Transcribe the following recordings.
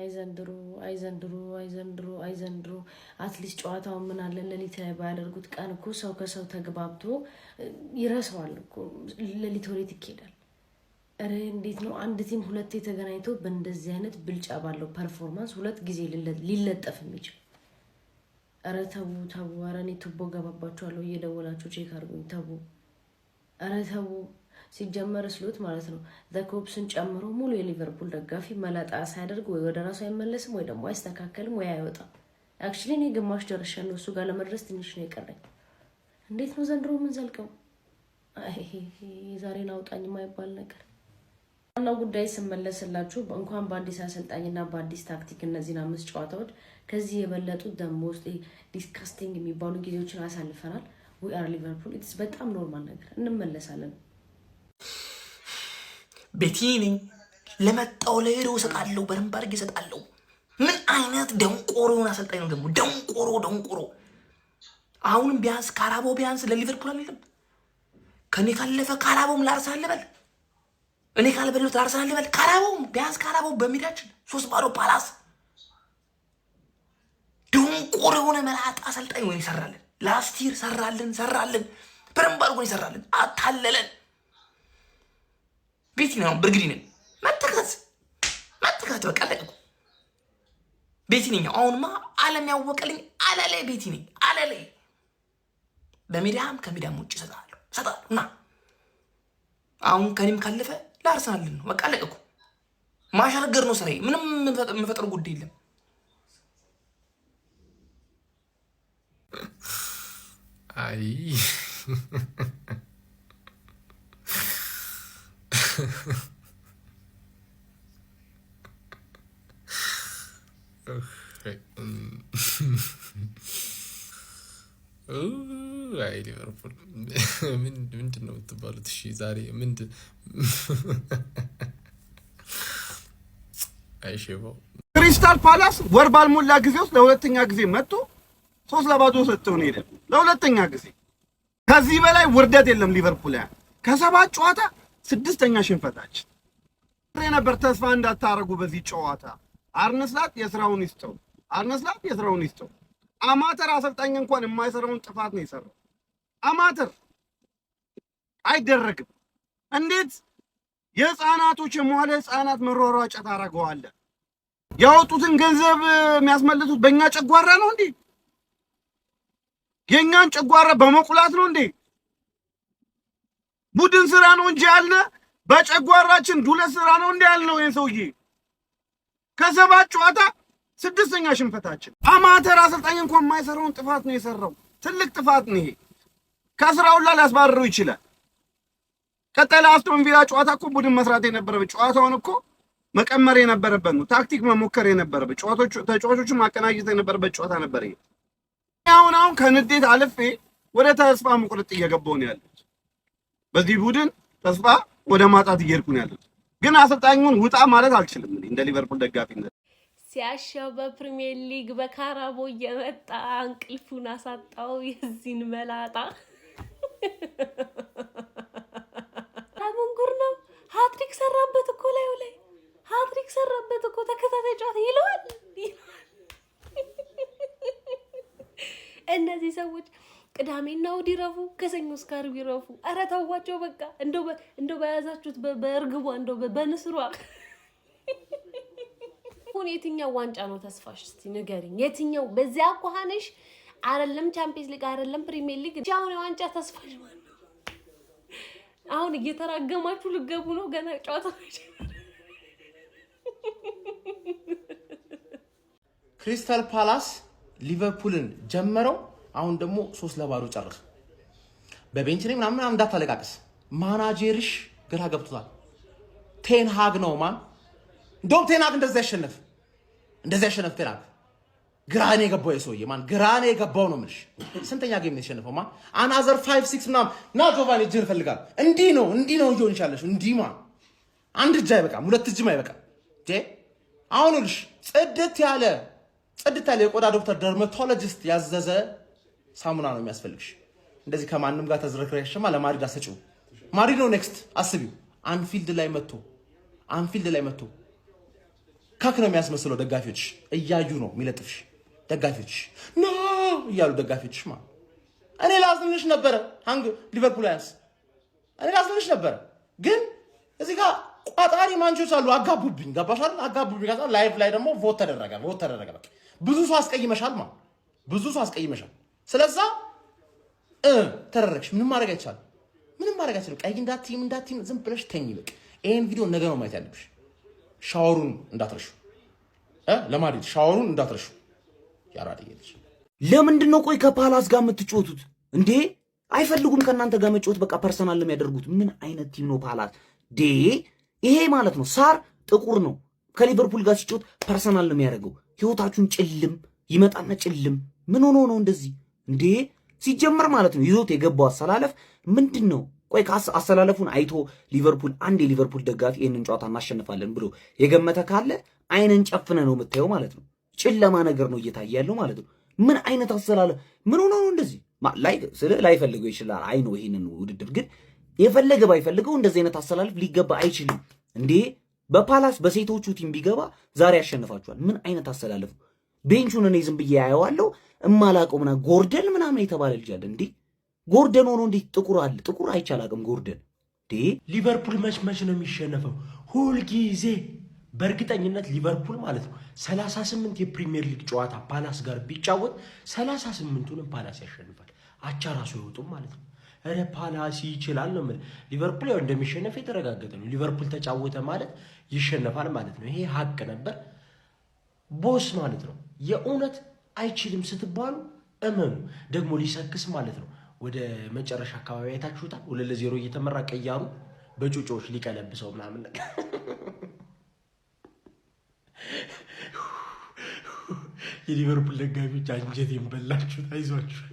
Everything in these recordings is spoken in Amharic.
አይ ዘንድሮ፣ አይ ዘንድሮ፣ አይ ዘንድሮ፣ አይ ዘንድሮ። At least ጨዋታውን ምን አለ ሌሊት ላይ ባያደርጉት። ቀን እኮ ሰው ከሰው ተግባብቶ ይረሳዋል እኮ። ሌሊት ወዴት ይኬዳል? ኧረ እንዴት ነው አንድ team ሁለቴ ተገናኝቶ በእንደዚህ አይነት ብልጫ ባለው performance ሁለት ጊዜ ሊለጠፍ የሚችል? ኧረ ተዉ ተዉ። ኧረ እኔ ቱቦ ገባባችኋለሁ። እየደወላችሁ check አድርጉኝ። ተዉ፣ ኧረ ተዉ። ሲጀመር ስሎት ማለት ነው the Kops ን ጨምሮ ሙሉ የሊቨርፑል ደጋፊ መላጣ ሳያደርግ ወይ ወደ ራሱ አይመለስም ወይ ደግሞ አይስተካከልም ወይ አይወጣም። Actually እኔ ግማሽ ደርሻለሁ። እሱ ጋር ለመድረስ ትንሽ ነው የቀረኝ። እንዴት ነው ዘንድሮ የምንዘልቀው? የዛሬን አውጣኝ የማይባል ነገር። ዋናው ጉዳይ ስመለስላችሁ፣ እንኳን በአዲስ አሰልጣኝና በአዲስ ታክቲክ እነዚህን አምስት ጨዋታዎች ከዚህ የበለጡ the most disgusting የሚባሉ ጊዜዎችን አሳልፈናል። We are Liverpool፣ it's በጣም normal ነገር፣ እንመለሳለን። ቤቲ ነኝ። ለመጣው ለሄደው እሰጣለሁ፣ በደንብ አድርጌ እሰጣለሁ። ምን አይነት ደንቆሮ የሆነ አሰልጣኝ ነው ደግሞ! ደንቆሮ ደንቆሮ። አሁንም ቢያንስ ካራቦ ቢያንስ ለሊቨርፑል አልልም። ከኔ ካለፈ ካራቦም ላርሰናል ልበል፣ እኔ ካልበሉት ላርሰናል ልበል። ካራቦም ቢያንስ ካራቦ በሜዳችን 3-0 ፓላስ። ደንቆሮ የሆነ መላጣ አሰልጣኝ ወይ ይሰራልን። Last year ሰራልን ሰራልን፣ በደንብ አድርጎን ይሰራልን፣ አታለለን። ቤቲ ነው፣ ብርግዲ ነን። መተካት መተካት፣ በቃ አለቀ እኮ። ቤቲ ነኝ። አሁንማ ዓለም ያወቀልኝ አለላይ ቤቲ ነኝ። አለላይ በሜዳም ከሜዳም ውጭ እሰጥሃለሁ እሰጥሃለሁ። እና አሁን ከኔም ካለፈ ለአርሰናል ነው። በቃ አለቀ እኮ። ማሻገር ነው ስራዬ። ምንም የምፈጥረው ጉዳይ የለም። አይ አይ ሊቨርፑል ምንድን ነው የምትባሉት? እሺ ዛሬ ምንድን አይሼባው። ክሪስታል ፓላስ ወር ባልሞላ ጊዜ ውስጥ ለሁለተኛ ጊዜ መጥቶ 3-0 ሰጥቶን ሄደ። ለሁለተኛ ጊዜ። ከዚህ በላይ ውርደት የለም። ሊቨርፑል ያ ከሰባት ጨዋታ ስድስተኛ ሽንፈታችን ነበር። ተስፋ እንዳታረጉ በዚህ ጨዋታ። አርነ ስሎት የስራውን ይስጠው። አርነ ስሎት የስራውን ይስጠው። አማተር አሰልጣኝ እንኳን የማይሰራውን ጥፋት ነው የሰራው። አማተር አይደረግም። እንዴት የህፃናቶች የመዋለ ህፃናት መሯሯጫ ታደርገዋለህ? ያወጡትን ገንዘብ የሚያስመልሱት በእኛ ጨጓራ ነው እንዴ? የእኛን ጨጓራ በመቁላት ነው እንዴ? ቡድን ስራ ነው እንጂ ያለ በጨጓራችን ዱለት ስራ ነው እንዴ ያልነው? ይሄን ሰውዬ ከሰባት ጨዋታ ስድስተኛ ሽንፈታችን። አማተር አሰልጣኝ እንኳን የማይሰራውን ጥፋት ነው የሰራው። ትልቅ ጥፋት ነው ይሄ። ከስራው ላይ ሊያስባርረው ይችላል። ቀጣይ ለአስቶን ቪላ ጨዋታ እኮ ቡድን መስራት የነበረበት፣ ጨዋታውን እኮ መቀመር የነበረበት ነው። ታክቲክ መሞከር የነበረበት፣ ጨዋታዎቹ ተጫዋቾቹን ማቀናጀት የነበረበት ጨዋታ ነበር ይሄ። አሁን አሁን ከንዴት አልፌ ወደ ተስፋ መቁረጥ እየገባሁ ነው ያለሁት። በዚህ ቡድን ተስፋ ወደ ማጣት እየሄድኩ ነው ያለሁት። ግን አሰልጣኙን ውጣ ማለት አልችልም እኔ እንደ ሊቨርፑል ደጋፊነት። ሲያሻው በፕሪሚየር ሊግ በካራቦ እየመጣ እንቅልፉን አሳጣው። የዚህን መላጣ ጉር ነው። ሀትሪክ ሰራበት እኮ፣ ላዩ ላይ ሀትሪክ ሰራበት እኮ፣ ተከታታይ ጨዋታ ይለዋል። እነዚህ ሰዎች ቅዳሜና እሑድ ይረፉ፣ ከሰኞ እስከ ዓርብ ይረፉ። ኧረ ተዋቸው በቃ። እንደው በያዛችሁት በእርግቧ፣ እንደው በንስሯ። አሁን የትኛው ዋንጫ ነው ተስፋሽ? እስቲ ንገሪኝ። የትኛው በዚያ አኳኋንሽ አይደለም ቻምፒየንስ ሊግ አይደለም ፕሪሚየር ሊግ፣ አሁን የዋንጫ ተስፋሽ ማነው? አሁን እየተራገማችሁ ልገቡ ነው። ገና ጨዋታ ክሪስታል ፓላስ ሊቨርፑልን ጀመረው። አሁን ደግሞ 3-0 ጨረሱ። በ bench ላይ ምናምን ምናምን እንዳታለቃቅስ። ማናጀርሽ ግራ ገብቶታል። ቴንሃግ ነው ማን። እንደውም ቴንሃግ እንደዛ ያሸነፍ እንደዛ ያሸነፍ ቴንሃግ ግራ ነው የገባው የሰውዬ ማን ግራ ነው የገባው ነው የምልሽ። ስንተኛ game ነው የተሸነፈው? ማን another 5 6 ምናምን ና ጆቫኒ እጅህን እፈልጋለሁ። እንዲህ ነው እንዲህ ነው እየሆንሽ ያለሽው። እንዲህ ማን አንድ እጅ አይበቃም፣ ሁለት እጅም አይበቃም። አሁን ልሽ ጽድት ያለ ጽድት ያለ የቆዳ ዶክተር dermatologist ያዘዘ ሳሙና ነው የሚያስፈልግሽ። እንደዚህ ከማንም ጋር ተዝረክረሽማ ለማድሪድ አሰጪው። ማድሪድ ነው next አስቢው። አንፊልድ ላይ መጥቶ አንፊልድ ላይ መጥቶ ካክ ነው የሚያስመስለው። ደጋፊዎች እያዩ ነው የሚለጥፍሽ። ደጋፊዎች no እያሉ ደጋፊዎች ማለት እኔ ላዝንልሽ ነበረ። ሃንግ ሊቨርፑል ያንስ እኔ ላዝንልሽ ነበረ፣ ግን እዚህ ጋር ቋጣሪ ማንቾች አሉ። አጋቡብኝ፣ ገባሽ አይደል? አጋቡብኝ። ከዛ live ላይ ደግሞ vote ተደረገ፣ vote ተደረገ። በቃ ብዙ ሰው አስቀይመሻል፣ ማለት ብዙ ሰው አስቀይመሻል። ስለዛ ተደረግሽ። ምንም ማድረግ አይቻልም። ምንም ማድረግ አይቻልም። ቀይ እንዳትይም እንዳትይም ዝም ብለሽ ተኝ። በቃ ይሄን ቪዲዮ ነገ ነው ማየት ያለብሽ። ሻወሩን እንዳትረሹ ለማድሪድ ሻወሩን እንዳትረሹ። ያራዳ ልጅ። ለምንድን ነው ቆይ ከፓላስ ጋር የምትጫወቱት እንዴ? አይፈልጉም ከእናንተ ጋር መጫወት። በቃ personal ነው የሚያደርጉት። ምን አይነት team ነው ፓላስ ዴ? ይሄ ማለት ነው ሳር ጥቁር ነው። ከሊቨርፑል ጋር ሲጫወት personal ነው የሚያደርገው። ህይወታችሁን ጭልም ይመጣና ጭልም። ምን ሆኖ ነው እንደዚህ እንዴ? ሲጀመር ማለት ነው ይዞት የገባው አሰላለፍ ምንድን ነው? ቆይ አሰላለፉን አይቶ ሊቨርፑል አንድ የሊቨርፑል ደጋፊ ይህንን ጨዋታ እናሸንፋለን ብሎ የገመተ ካለ አይንን ጨፍነ ነው የምታየው ማለት ነው። ጨለማ ነገር ነው እየታየ ያለው ማለት ነው። ምን አይነት አሰላለፍ፣ ምን ሆኖ ነው እንደዚህ? ላይ ስለ ላይፈልገው ይችላል። አይ ነው ይሄንን ውድድር ግን የፈለገ ባይፈልገው እንደዚህ አይነት አሰላለፍ ሊገባ አይችልም እንዴ። በፓላስ በሴቶቹ team ቢገባ ዛሬ ያሸንፋቸዋል። ምን አይነት አሰላለፍ? Bench ኡን እኔ ዝም ብዬ ያየዋለሁ እማላቀው ምናምን ጎርደን ምናምን የተባለ ልጅ አለ እንዴ። ጎርደን ሆኖ እንዴት ጥቁር አለ? ጥቁር አይቻል አቅም ጎርደን እንዴ። ሊቨርፑል መች መች ነው የሚሸነፈው? ሁልጊዜ በእርግጠኝነት ሊቨርፑል ማለት ነው 38 የፕሪሚየር ሊግ ጨዋታ ፓላስ ጋር ቢጫወት 38ቱንም ፓላስ ያሸንፋል። አቻ ራሱ አይወጡም ማለት ነው። ኧረ ፓላስ ይችላል ነው የምልህ። ሊቨርፑል ያው እንደሚሸነፍ የተረጋገጠ ነው። ሊቨርፑል ተጫወተ ማለት ይሸነፋል ማለት ነው። ይሄ ሀቅ ነበር። Boss ማለት ነው የእውነት አይችልም ስትባሉ እመኑ። ደግሞ ሊሰክስ ማለት ነው። ወደ መጨረሻ አካባቢ አይታችሁታል። 2-0 እየተመራ ቀያሩ በጩጮዎች ሊቀለብሰው ምናምን ነገር። የሊቨርፑል ደጋፊዎች አንጀቴን በላችሁት። አይዟችሁ።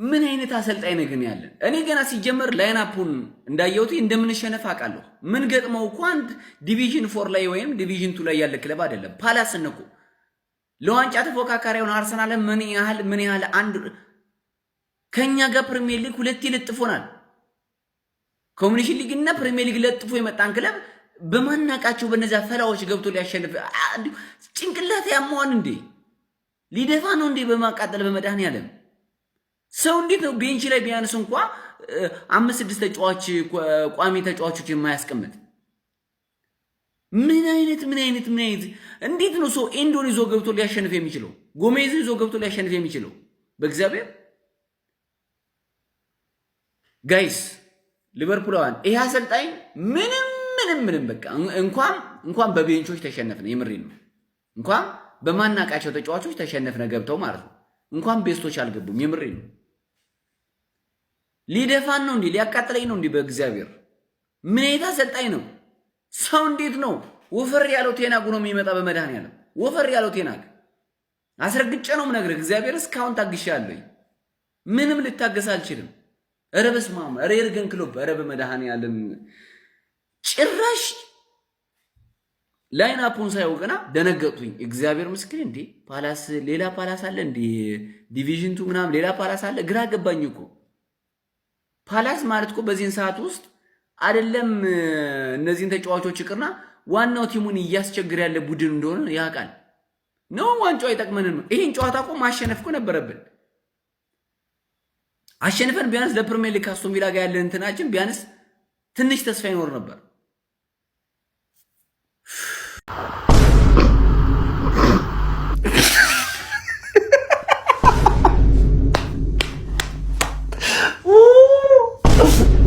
ምን አይነት አሰልጣኝ ነው ግን ያለን? እኔ ገና ሲጀመር lineup ኡን እንዳየሁት እንደምንሸነፍ አውቃለሁ። ምን ገጥመው እኮ አንድ division 4 ላይ ወይም division 2 ላይ ያለ ክለብ አይደለም። ፓላስን እኮ ለዋንጫ ተፎካካሪውን አርሰናል ምን ያህል አንድ ከኛ ጋር ፕሪሚየር ሊግ ሁለቴ ለጥፎናል። ኮሚኒቲ ሊግ እና ፕሪሚየር ሊግ ለጥፎ የመጣን ክለብ በማናቃቸው በነዚያ ፈላዎች ገብቶ ሊያሸንፍ ጭንቅላት ያመዋል እንዴ? ሊደፋ ነው እንዴ? በማቃጠል በመድኃኒዓለም ሰው እንዴት ነው bench ላይ ቢያንስ እንኳ አምስት ስድስት ተጫዋች ቋሚ ተጫዋቾች የማያስቀምጥ? ምን አይነት እንዴት ነው ሰው ኤንዶን ይዞ ገብቶ ሊያሸንፍ የሚችለው? ጎሜዝን ይዞ ገብቶ ሊያሸንፍ የሚችለው? በእግዚአብሔር guys፣ ሊቨርፑላውያን፣ ይሄ አሰልጣኝ ምንም ምንም ምንም በቃ እንኳን በ bench ኦች ተሸነፍነ፣ የምሬን ነው። እንኳን በማናቃቸው ተጫዋቾች ተሸነፍነ ገብተው ማለት ነው። እንኳን best ኦች አልገቡም። የምሬን ነው። ሊደፋን ነው እንዴ? ሊያቃጥለኝ ነው እንዴ? በእግዚአብሔር ምን አይነት አሰልጣኝ ነው? ሰው እንዴት ነው ወፈር ያለው ቴናጉ ነው የሚመጣ? በመድኃኒዓለም ወፈር ያለው ቴናግ አስረግጬ ነው የምነግርህ። እግዚአብሔር እስካሁን ታግሻለሁኝ። ምንም ልታገስ አልችልም። ኧረ በስመ አብ! ኧረ የርገን ክሎፕ! ኧረ በመድኃኒዓለም ጭራሽ lineup ኡን ሳየው ገና ደነገጥኩኝ። እግዚአብሔር ምስክር፣ እንዴ ፓላስ ሌላ ፓላስ አለ እንዴ? Division 2 ምናምን ሌላ ፓላስ አለ። ግራ ገባኝ እኮ። ፓላስ ማለት እኮ በዚህን ሰዓት ውስጥ አይደለም እነዚህን ተጫዋቾች ይቅርና ዋናው team ኡን እያስቸገረ ያለ ቡድን እንደሆነ ያውቃል። ነው ዋንጫው አይጠቅመንም። ይህን ጨዋታ እኮ ማሸነፍ እኮ ነበረብን። አሸንፈን ቢያንስ ለፕሪሚየር ሊግ ካስቶን ቪላ ጋር ያለን እንትናችን ቢያንስ ትንሽ ተስፋ ይኖር ነበር።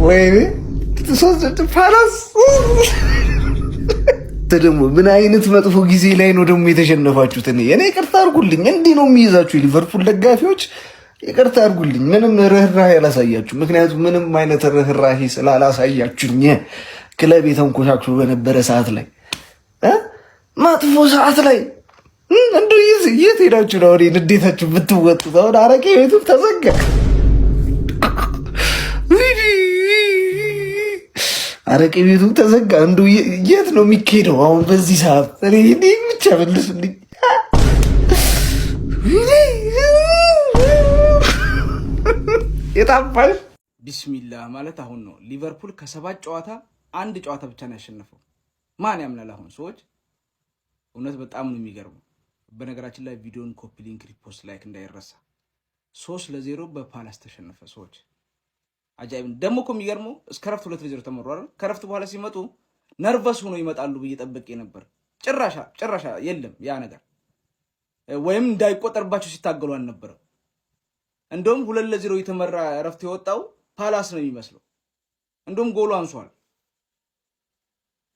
ወይኔ ፓላስ ደግሞ ምን አይነት መጥፎ ጊዜ ላይ ነው ደግሞ የተሸነፋችሁት? እኔ ይቅርታ አድርጉልኝ። እንዲህ ነው የሚይዛችሁ የሊቨርፑል ደጋፊዎች፣ ይቅርታ አድርጉልኝ። ምንም ርህራሄ አላሳያችሁ። ምክንያቱም ምንም አይነት ርህራሄ ስላላሳያችሁኝ ክለብ የተንኮሻክሾ በነበረ ሰዓት ላይ፣ መጥፎ ሰዓት ላይ እንዱ የት ሄዳችሁ ነው ንዴታችሁ ብትወጡት? አሁን አረቄ ቤቱም ተዘጋ። አረቄ ቤቱ ተዘጋ። እንዱ የት ነው የሚካሄደው አሁን በዚህ ሰዓት? እኔ ብቻ መልሱልኝ። የጣፋሽ ቢስሚላህ ማለት አሁን ነው። ሊቨርፑል ከሰባት ጨዋታ አንድ ጨዋታ ብቻ ነው ያሸነፈው። ማን ያምናል? አሁን ሰዎች እውነት በጣም ነው የሚገርመው። በነገራችን ላይ ቪዲዮን copy link፣ repost፣ like እንዳይረሳ። 3-0 በፓላስ ተሸነፈ። ሰዎች አጃይብ። ደግሞ እኮ የሚገርመው እስከ ረፍት 2-0 ተመሩ አይደል? ከረፍት በኋላ ሲመጡ nervous ሆኖ ይመጣሉ ብዬ ጠብቄ ነበር። ጭራሻ ጭራሻ የለም ያ ነገር፣ ወይም እንዳይቆጠርባቸው ሲታገሉ አልነበረም። እንደውም 2-0 የተመራ እረፍት የወጣው ፓላስ ነው የሚመስለው። እንደውም ጎሉ አንሷል።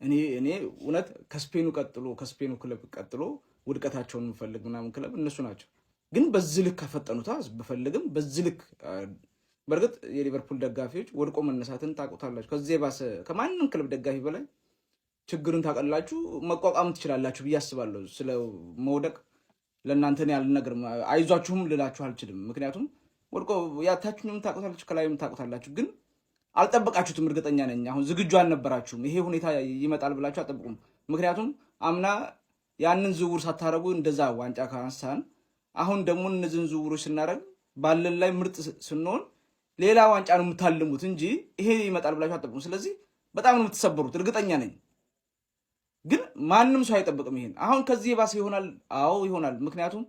እኔ እውነት ከስፔኑ ቀጥሎ፣ ከስፔኑ ክለብ ቀጥሎ ውድቀታቸውን የምፈልግ ምናምን ክለብ እነሱ ናቸው። ግን በዚህ ልክ አፈጠኑታ ብፈልግም በዚህ ልክ። በእርግጥ የሊቨርፑል ደጋፊዎች ወድቆ መነሳትን ታውቁታላችሁ። ከዚህ የባሰ ከማንም ክለብ ደጋፊ በላይ ችግርን ታውቃላችሁ፣ መቋቋም ትችላላችሁ ብዬ አስባለሁ። ስለ መውደቅ ለእናንተ እኔ አልነግርም፣ አይዟችሁም ልላችሁ አልችልም። ምክንያቱም ወድቆ ያታችሁንም ታውቁታላችሁ፣ ከላይም ታውቁታላችሁ። ግን አልጠበቃችሁትም፣ እርግጠኛ ነኝ። አሁን ዝግጁ አልነበራችሁም። ይሄ ሁኔታ ይመጣል ብላችሁ አትጠብቁም። ምክንያቱም አምና ያንን ዝውውር ሳታደርጉ እንደዛ ዋንጫ ካነሳን፣ አሁን ደግሞ እነዚህን ዝውውሮች ስናደርግ ባለን ላይ ምርጥ ስንሆን ሌላ ዋንጫ ነው የምታልሙት እንጂ ይሄ ይመጣል ብላችሁ አትጠብቁም። ስለዚህ በጣም ነው የምትሰበሩት፣ እርግጠኛ ነኝ። ግን ማንም ሰው አይጠብቅም ይሄን። አሁን ከዚህ የባሰ ይሆናል። አዎ ይሆናል። ምክንያቱም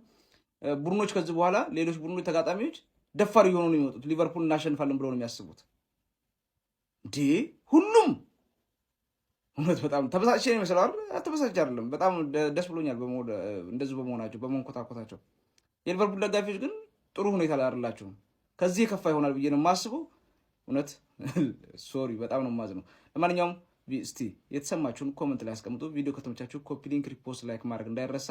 ቡድኖች ከዚህ በኋላ ሌሎች ቡድኖች ተጋጣሚዎች ደፋር እየሆኑ ነው የሚመጡት። ሊቨርፑል እናሸንፋለን ብለው ነው የሚያስቡት። እንዴ ሁሉም እውነት በጣም ተበሳጭቼ ነው ይመስለው አይደል? ተበሳጭቼ አይደለም፣ በጣም ደስ ብሎኛል እንደዚሁ በመሆናቸው፣ በመንኮታኮታቸው። የሊቨርፑል ደጋፊዎች ግን ጥሩ ሁኔታ ላይ አይደላችሁም። ከዚህ የከፋ ይሆናል ብዬ ነው የማስበው። እውነት sorry፣ በጣም ነው የማዝነው። ለማንኛውም እስቲ የተሰማችሁን comment ላይ አስቀምጡ። ቪዲዮ ከተመቻችሁ copy link፣ repost፣ like ማድረግ እንዳይረሳ።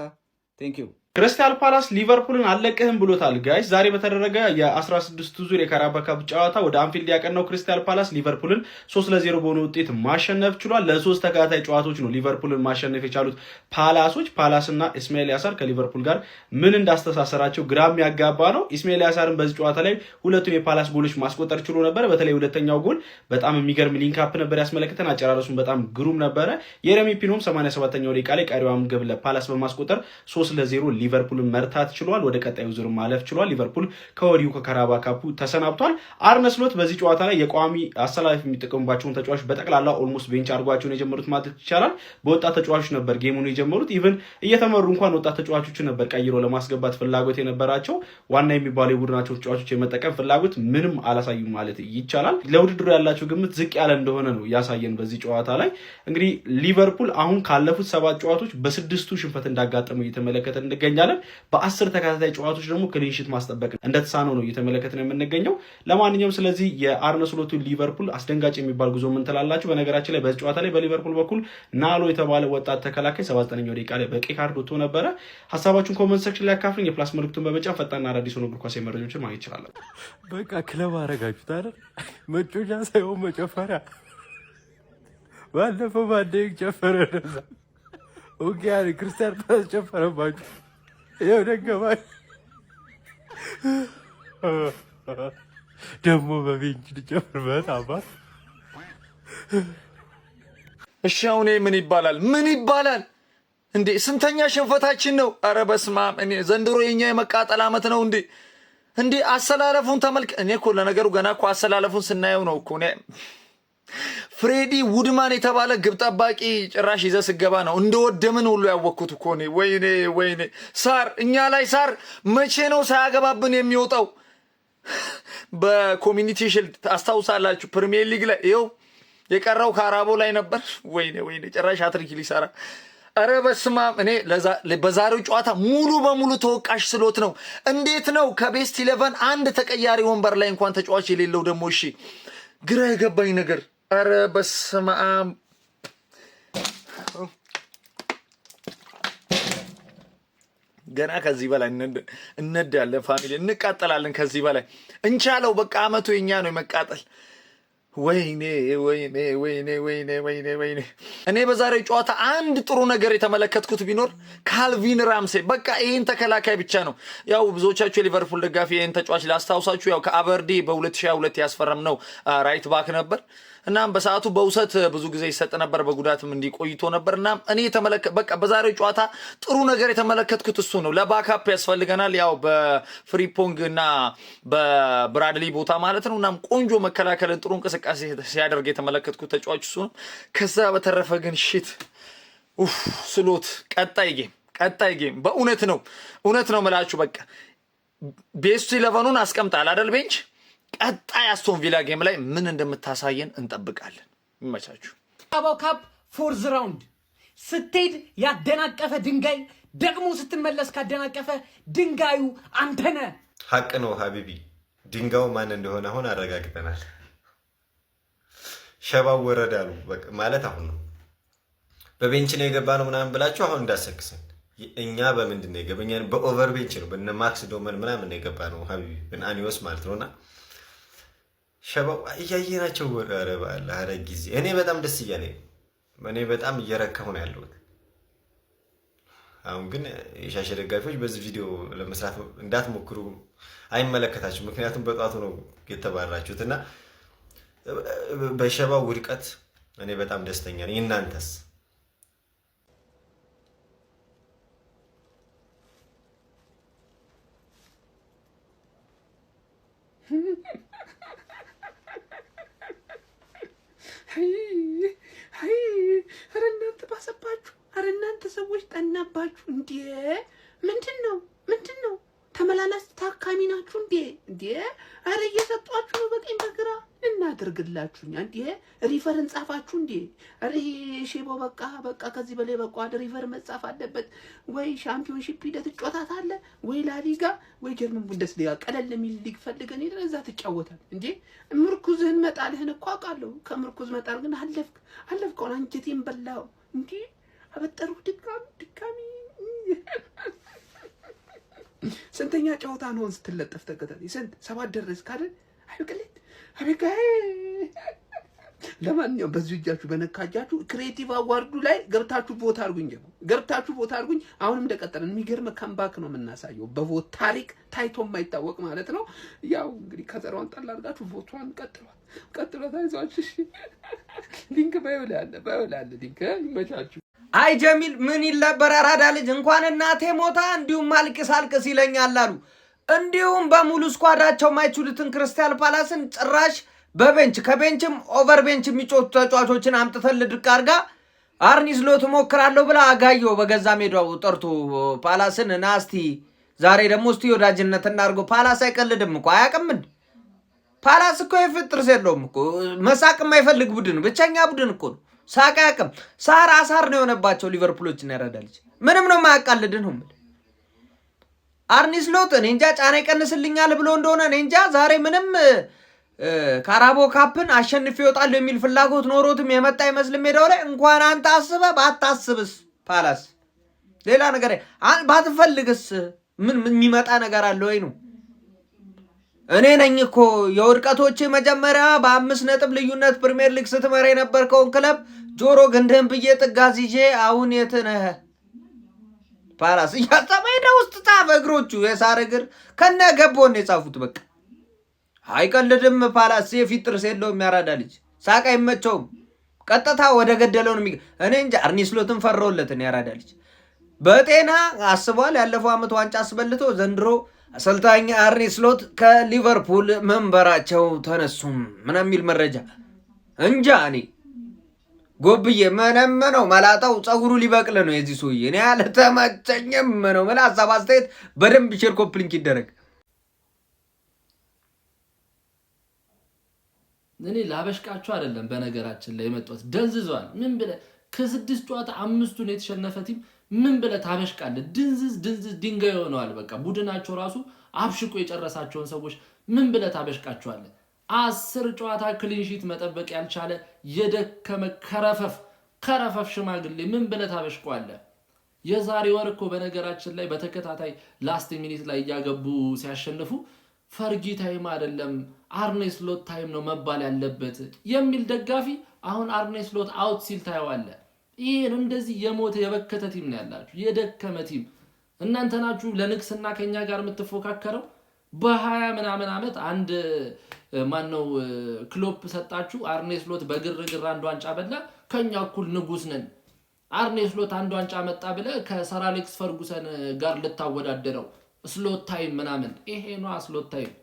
Thank you። ክሪስታል ፓላስ ሊቨርፑልን አለቅህም ብሎታል። Guys፣ ዛሬ በተደረገ የ16ቱ ዙር የካራባ ካፕ ጨዋታ ወደ አንፊልድ ያቀናው ክሪስታል ፓላስ ሊቨርፑልን 3-0 በሆነ ውጤት ማሸነፍ ችሏል። ለሶስት ተከታታይ ጨዋታዎች ነው ሊቨርፑልን ማሸነፍ የቻሉት ፓላሶች። ፓላስ እና ኢስማኤል ያሳር ከሊቨርፑል ጋር ምን እንዳስተሳሰራቸው ግራ የሚያጋባ ነው። ኢስማኤል ያሳርን በዚህ ጨዋታ ላይ ሁለቱን የፓላስ ጎሎች ማስቆጠር ችሎ ነበረ። በተለይ ሁለተኛው ጎል በጣም የሚገርም link up ነበር ያስመለከተን። አጨራረሱን በጣም ግሩም ነበረ። የረሚ ፒኖም 87ኛው ደቂቃ ላይ ቀሪዋም ግብ ለፓላስ በማስቆጠር 3-0 ሊቨርፑልን መርታት ችሏል። ወደ ቀጣዩ ዙር ማለፍ ችሏል። ሊቨርፑል ከወዲሁ ከካራባ ካፑ ተሰናብቷል። አርነ ስሎት በዚህ ጨዋታ ላይ የቋሚ አሰላለፍ የሚጠቀሙባቸውን ተጫዋቾች በጠቅላላ almost bench አድርጓቸውን የጀመሩት ማለት ይቻላል። በወጣት ተጫዋቾች ነበር game ኡን የጀመሩት። Even እየተመሩ እንኳን ወጣት ተጫዋቾችን ነበር ቀይሮ ለማስገባት ፍላጎት የነበራቸው። ዋና የሚባሉ የቡድናቸው ተጫዋቾች የመጠቀም ፍላጎት ምንም አላሳዩም ማለት ይቻላል። ለውድድሩ ያላቸው ግምት ዝቅ ያለ እንደሆነ ነው ያሳየን በዚህ ጨዋታ ላይ። እንግዲህ ሊቨርፑል አሁን ካለፉት ሰባት ጨዋታዎች በስድስቱ ሽንፈት እንዳጋጠመው እየተመለከተ እንገኛለን። በ10 ተከታታይ ጨዋታዎች ደግሞ clean sheet ማስጠበቅ እንደተሳነው ነው እየተመለከትን የምንገኘው። ለማንኛውም ስለዚህ የአርነ ስሎቱ ሊቨርፑል አስደንጋጭ የሚባል ጉዞ ምን ትላላችሁ? በነገራችን ላይ በዚህ ጨዋታ ላይ በሊቨርፑል በኩል ናሎ የተባለ ወጣት ተከላካይ 79ኛው ደቂቃ ላይ በቀይ ካርድ ወጥቶ ነበረ። ሀሳባችሁን comment section ላይ አካፍሉኝ። የ plus ምልክቱን በመጫን ፈጣንና አዳዲስ የሆኑ እግር ኳስ መረጃዎችን ማግኘት ይችላለን። በቃ ክለብ አረጋችሁት አይደል? መጮቻ ሳይሆን መጨፈሪያ። ባለፈው ቫንዳይክ ጨፈረ። Okay፣ ክሪስታል ፓላስ ጨፈረባችሁ። ይኸው ደገማችሁ። ደግሞ በ bench ልጨፍርበት አባት። እሺ አሁን ምን ይባላል? ምን ይባላል እንዴ? ስንተኛ ሽንፈታችን ነው? ኧረ በስመ አብ! እኔ ዘንድሮ የኛ የመቃጠል ዓመት ነው እንዴ? እንዴ አሰላለፉን ተመልክ። እኔ እኮ ለነገሩ ገና እኮ አሰላለፉን ስናየው ነው እኮ እኔ ፍሬዲ ውድማን የተባለ ግብ ጠባቂ ጭራሽ ይዘህ ስገባ ነው እንደወደምን ሁሉ ያወቅኩት እኮ እኔ። ወይኔ ወይኔ፣ ሳር እኛ ላይ ሳር መቼ ነው ሳያገባብን የሚወጣው? በ Community Shield አስታውሳላችሁ፣ ፕሪሚየር ሊግ ላይ ይኸው የቀረው ካራቦ ላይ ነበር። ወይኔ ወይኔ፣ ጭራሽ ሃትሪክ ሊሰራ። ኧረ በስመ አብ! እኔ በዛሬው ጨዋታ ሙሉ በሙሉ ተወቃሽ ስሎት ነው። እንዴት ነው ከ best 11 አንድ ተቀያሪ ወንበር ላይ እንኳን ተጫዋች የሌለው ደግሞ? እሺ ግራ የገባኝ ነገር፣ ኧረ በስመ አብ! ገና ከዚህ በላይ እነዳለን፣ family እንቃጠላለን። ከዚህ በላይ እንቻለው። በቃ አመቱ የኛ ነው የመቃጠል። ወይኔ ወይኔ ወይኔ ወይኔ ወይኔ ወይኔ። እኔ በዛሬው ጨዋታ አንድ ጥሩ ነገር የተመለከትኩት ቢኖር ካልቪን ራምሴ፣ በቃ ይህን ተከላካይ ብቻ ነው። ያው ብዙዎቻችሁ የሊቨርፑል ደጋፊ ይህን ተጫዋች ላስታውሳችሁ፣ ያው ከአበርዲ በ2022 ያስፈረምነው right back ነበር። እናም በሰዓቱ በውሰት ብዙ ጊዜ ይሰጥ ነበር፣ በጉዳትም እንዲቆይቶ ነበር። እናም እኔ በቃ በዛሬው ጨዋታ ጥሩ ነገር የተመለከትኩት እሱ ነው። ለ backup ያስፈልገናል፣ ያው በፍሪፖንግ እና በብራድሊ ቦታ ማለት ነው። እናም ቆንጆ መከላከልን ጥሩ እንቅስቃሴ ሲያደርግ የተመለከትኩት ተጫዋች እሱ ነው። ከዛ በተረፈ ግን shit። ኡፍ ስሎት ቀጣይ game፣ ቀጣይ game በእውነት ነው፣ እውነት ነው ምላችሁ። በቃ best 11 ኑን አስቀምጣል አደል bench። ቀጣይ አስቶን ቪላ game ላይ ምን እንደምታሳየን እንጠብቃለን። ይመቻችሁ። ካራባው Cup fourth round ስትሄድ ያደናቀፈ ድንጋይ ደግሞ ስትመለስ ካደናቀፈ ድንጋዩ አንተ ነህ። ሀቅ ነው ሀቢቢ። ድንጋዩ ማን እንደሆነ አሁን አረጋግጠናል። ሸባው ወረደ አሉ ማለት አሁን ነው። በ bench ነው የገባ ነው ምናምን ብላችሁ አሁን እንዳሰክስን። እኛ በምንድን ነው የገባ? እኛ በ over bench ነው፣ በነ ማክስ ዶመን ምናምን ነው የገባ ነው ሀቢቢ፣ በነ አኒዮስ ማለት ነው። እና ሸባው እያየናቸው፣ ኧረ በአላህ፣ ኧረ ጊዜ። እኔ በጣም ደስ እያለኝ ነው። እኔ በጣም እየረካሁ ነው ያለሁት። አሁን ግን የሻሸ ደጋፊዎች በዚህ ቪዲዮ ለመስራት እንዳትሞክሩ፣ አይመለከታችሁ። ምክንያቱም በጧቱ ነው የተባራችሁት እና በሸባው ውድቀት እኔ በጣም ደስተኛ ነኝ። እናንተስ? ኧረ እናንተ ባሰባችሁ! ኧረ እናንተ ሰዎች ጠናባችሁ እንዴ! ምንድን ነው? ምንድን ነው? ተመላላስ ታካሚ ናችሁ እንዴ? እንዴ! ኧረ እየሰጧችሁ ነው በቀኝ በግራ። እናድርግላችሁኛ እንዴ? Refer እንጻፋችሁ እንዴ? ኧረ ይሄ ሼቦ በቃ በቃ፣ ከዚህ በላይ በቃ። Refer መጻፍ አለበት ወይ ሻምፒዮንሺፕ ሂደህ ትጫወታለህ፣ ወይ ላሊጋ ወይ ጀርመን ቡንደስሊጋ፣ ቀለል የሚል ሊግ ፈልገን ሄደን እዛ ትጫወታል እንዴ? ምርኩዝህን መጣልህን እኮ አውቃለሁ። ከምርኩዝ መጣል ግን አለፍክ፣ አለፍክ። አሁን አንጀቴን በላው እንዴ? አበጠሩ ድጋሚ ድጋሚ። ስንተኛ ጨዋታ ነው ስትለጠፍ ተከታታይ? ስንት? ሰባት ደረስክ አይደል? አይብቅልት አቤት። ለማንኛውም በዚሁ እጃችሁ በነካ እጃችሁ creative award ኡ ላይ ገብታችሁ vote አድርጉኝ፣ ገብታችሁ vote አድርጉኝ። አሁንም እንደቀጠለን የሚገርም comeback ነው የምናሳየው። በ vote ታሪክ ታይቶ የማይታወቅ ማለት ነው። ያው እንግዲህ ከዘሯን ጣል አድርጋችሁ vote ቷን ቀጥሏል፣ ቀጥሏል። አይዟችሁ። እሺ፣ link bio ላይ አለ፣ bio ላይ አለ link። ይመቻችሁ። አይ ጀሚል፣ ምን ይል ነበር አራዳ ልጅ? እንኳን እናቴ ሞታ እንዲሁም አልቅስ አልቅስ ይለኛል አሉ። እንዲሁም በሙሉ squad ኣቸው ማይችሉትን ክሪስታል ፓላስን ጭራሽ በ bench፣ ከ bench ም over bench የሚጫወቱ ተጫዋቾችን አምጥተን ልድቅ አድርጋ አርኒ ስሎት እሞክራለሁ ብላ አጋየው። በገዛ ሜዳው ጠርቶ ፓላስን፣ ና እስቲ ዛሬ ደግሞ እስቲ ወዳጅነት እናድርገው። ፓላስ አይቀልድም እኮ፣ አያውቅም እንዴ? ፓላስ እኮ የፍጥር ጥርስ የለውም እኮ። መሳቅ የማይፈልግ ቡድን፣ ብቸኛ ቡድን እኮ ነው። ሳቅ አያውቅም። ሳር አሳር ነው የሆነባቸው ሊቨርፑሎችን። ያረዳልች ምንም ነው የማያቃልድን ነው የምልህ። አርኒ ስሎት እኔ እንጃ ጫና ይቀንስልኛል ብሎ እንደሆነ እኔ እንጃ። ዛሬ ምንም ካራቦ ካፕን አሸንፌ ይወጣሉ የሚል ፍላጎት ኖሮትም የመጣ አይመስልም ሜዳው ላይ። እንኳን አንተ አስበህ ባታስብስ ፓላስ ሌላ ነገር ባትፈልግስ ምን የሚመጣ ነገር አለ ወይ ነው? እኔ ነኝ እኮ የውድቀቶች መጀመሪያ፣ በ5 ነጥብ ልዩነት ፕሪምየር ሊግ ስትመራ የነበርከውን ክለብ ጆሮ ግንድህን ብዬ ጥጋዝ ይዤ አሁን የት ነህ? ፓላስ እያጣ ሜዳ ውስጥ ጻፈ። እግሮቹ የሳር እግር ከነ ገቦን የጻፉት። በቃ አይቀልድም። ፓላስ የፊት ጥርስ የለውም። ያራዳ ልጅ ሳቅ አይመቸውም። ቀጥታ ወደ ገደለው ነው። እኔ እንጃ፣ አርኒ ስሎትን ፈረውለትን። ያራዳ ልጅ በጤና አስቧል። ያለፈው ዓመት ዋንጫ አስበልቶ ዘንድሮ አሰልጣኝ አርኒ ስሎት ከሊቨርፑል መንበራቸው ተነሱም ምናምን የሚል መረጃ እንጃ። እኔ ጎብዬ ምንም ነው፣ መላጣው ፀጉሩ ሊበቅል ነው የዚህ ሰውዬ። እኔ አልተመቸኝም ነው ምን። ሀሳብ አስተያየት በደንብ share copy link ይደረግ። እኔ ላበሽቃችሁ አይደለም። በነገራችን ላይ የመጧት ደንዝዘዋል። ምን ብለህ ከስድስት ጨዋታ አምስቱን የተሸነፈ team ምን ብለህ ታበሽቃለህ? ድንዝዝ ድንዝዝ ድንጋይ ሆነዋል። በቃ ቡድናቸው ራሱ አብሽቆ የጨረሳቸውን ሰዎች ምን ብለህ ታበሽቃቸዋለህ? 10 ጨዋታ clean sheet መጠበቅ ያልቻለ የደከመ ከረፈፍ ከረፈፍ ሽማግሌ ምን ብለህ ታበሽቀዋለህ? የዛሬ ወር እኮ በነገራችን ላይ በተከታታይ last minute ላይ እያገቡ ሲያሸንፉ ፈርጊ time አይደለም፣ አርኔ ስሎት time ነው መባል ያለበት የሚል ደጋፊ አሁን አርኔ ስሎት out ሲል ታየዋለህ። ይህን እንደዚህ የሞተ የበከተ team ነው ያላችሁ፣ የደከመ team። እናንተ ናችሁ ለንግስና ከኛ ጋር የምትፎካከረው። በ20 ምናምን ዓመት አንድ ማነው ክሎፕ ሰጣችሁ። አርኔ ስሎት በግርግር አንድ ዋንጫ በላ፣ ከኛ እኩል ንጉስ ነን። አርኔ ስሎት አንድ ዋንጫ መጣ ብለ ከሰር አሌክስ ፈርጉሰን ጋር ልታወዳደረው ስሎት time ምናምን፣ ይሄ ነዋ ስሎት time።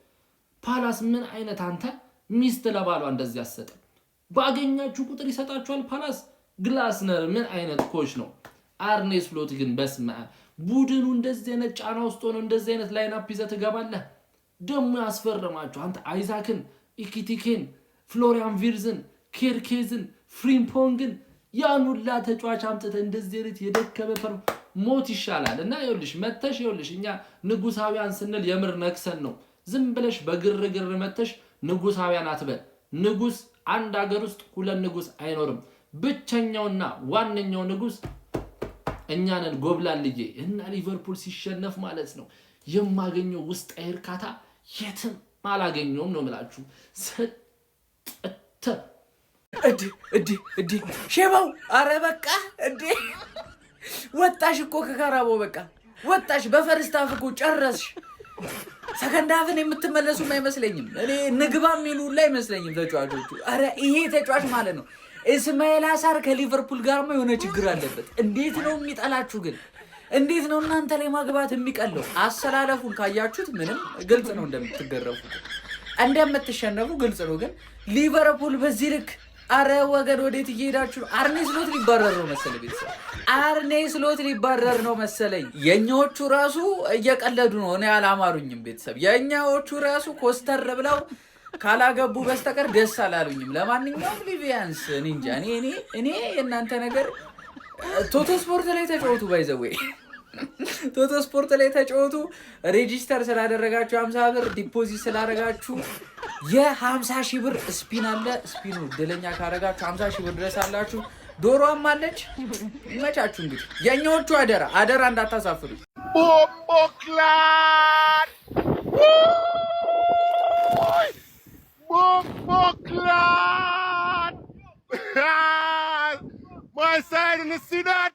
ፓላስ ምን አይነት፣ አንተ ሚስት ለባሏ እንደዚህ አሰጥም። ባገኛችሁ ቁጥር ይሰጣችኋል ፓላስ። ግላስነር ምን አይነት coach ነው? አርኔ ስሎት ግን በስመ አብ፣ ቡድኑ እንደዚህ አይነት ጫና ውስጥ ሆኖ እንደዚህ አይነት lineup ይዘህ ትገባለህ? ደግሞ ያስፈረማቸው አንተ አይዛክን፣ ኢኪቲኬን፣ ፍሎሪያን ቪርዝን፣ ኬርኬዝን፣ ፍሪምፖንግን፣ ያን ሁላ ተጫዋች አምጥተህ እንደዚህ አይነት የደከመ ሞት ይሻላል። እና ይኸውልሽ መተሽ፣ ይኸውልሽ እኛ ንጉሳውያን ስንል የምር ነክሰን ነው። ዝም ብለሽ በግርግር መተሽ ንጉሳውያን አትበል። ንጉስ አንድ ሀገር ውስጥ ሁለት ንጉስ አይኖርም። ብቸኛውና ዋነኛው ንጉስ እኛ ነን። ጎብላልዬ እና ሊቨርፑል ሲሸነፍ ማለት ነው የማገኘው ውስጣዊ እርካታ የትም አላገኘውም ነው የምላችሁ። ሰጠተ። እዲ እዲ እዲ ሼባው፣ አረ በቃ እንዴ፣ ወጣሽ እኮ ከካራቦ፣ በቃ ወጣሽ። በ first half እኮ ጨረስሽ። Second half ን የምትመለሱም አይመስለኝም። እኔ ንግባ የሚሉ ሁላ አይመስለኝም ተጫዋቾቹ። አረ ይሄ ተጫዋች ማለት ነው እስማኤል አሳር ከሊቨርፑል ጋርማ የሆነ ችግር አለበት። እንዴት ነው የሚጠላችሁ ግን? እንዴት ነው እናንተ ላይ ማግባት የሚቀለው? አሰላለፉን ካያችሁት ምንም ግልጽ ነው፣ እንደምትገረፉ እንደምትሸነፉ ግልጽ ነው። ግን ሊቨርፑል በዚህ ልክ፣ አረ ወገን ወዴት እየሄዳችሁ ነው? አርኔ ስሎት ሊባረር ነው መሰለኝ። ቤተሰብ፣ አርኔ ስሎት ሊባረር ነው መሰለኝ። የእኛዎቹ ራሱ እየቀለዱ ነው። እኔ አላማሩኝም። ቤተሰብ፣ የእኛዎቹ ራሱ ኮስተር ብለው ካላገቡ በስተቀር ደስ አላሉኝም። ለማንኛውም ሊቪያንስ እኔ እንጃ፣ እኔ የእናንተ ነገር ቶቶ ስፖርት ላይ ተጫወቱ። By the way ቶቶ ስፖርት ላይ ተጫወቱ። Register ስላደረጋችሁ፣ 50 ብር deposit ስላደረጋችሁ የ50 ሺህ ብር spin አለ። Spin ኑ እድለኛ ካደረጋችሁ 50 ሺህ ብር ድረስ አላችሁ። ዶሮም አለች። ይመቻችሁ። እንግዲህ የእኛዎቹ አደራ አደራ እንዳታሳፍሩ። Bomboclaat! Bomboclaat! My side and see that?